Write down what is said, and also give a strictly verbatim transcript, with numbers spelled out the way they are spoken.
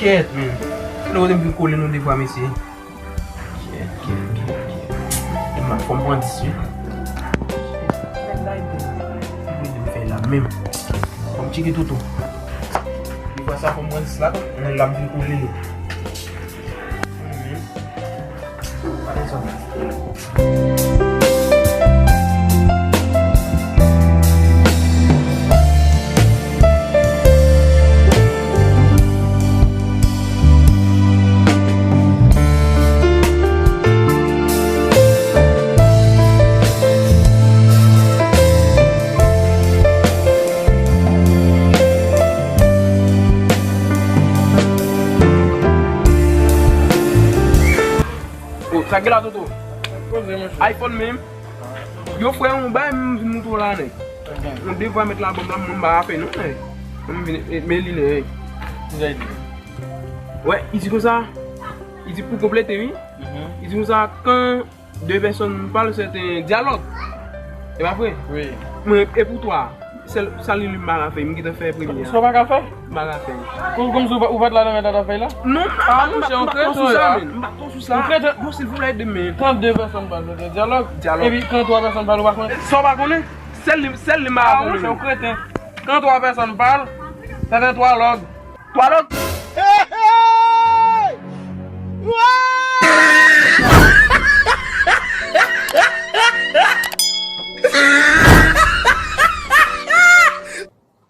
Kèt, men. Lè w te vin kole nou devwa, mesye. Kèt, kèt, kèt, kèt. E m ap fò m pran dis wi. Nèg la ede m. Li ede m fè la menm. Fò m tcheke Toto. Devwa sa fò m pran dis la, men l ap vin kole li. Mhm. Pa desann. Oh, sa gen la, Toto? Poze, monchè. iPhone menm. Yo, frè, yon bay m vin moutre w la, nèg. Ok. Yon devwa mèt la ban m la, mwen m pa ka fè non, nèg. Mwen m vin, e, men li, nèg. Kisa li di? Wè, li di konsa, li di pou konplete, wi. Mhm. Li di konsa, quand deux personnes parlent, c'est un dialogue. E pa vre? Wi. Men, e pou twa? Sèl sa li, li m pa ka fè, m gentan fè premye a. Sa w pa ka fè? M pa ka fè. Kon, kòmsi ou pa, ou pa t la nan mèt a fèy la? Non, m pa, ah, m pa, monchè, m pa twò sou sa, men. M pa twò sou sa. Ou kreten. Bon, silvouplè, ede m, men. Quand deux personnes parlent, c'est un dialogue. Dialogue. Epi, quand trois personnes parlent, ou pa konnen? Sa w pa konnen? Sèl li, sèl li m pa konnen. Ah, monchè, ou kreten. Quand trois personnes parlent, c'est un twalòg. Twalòg?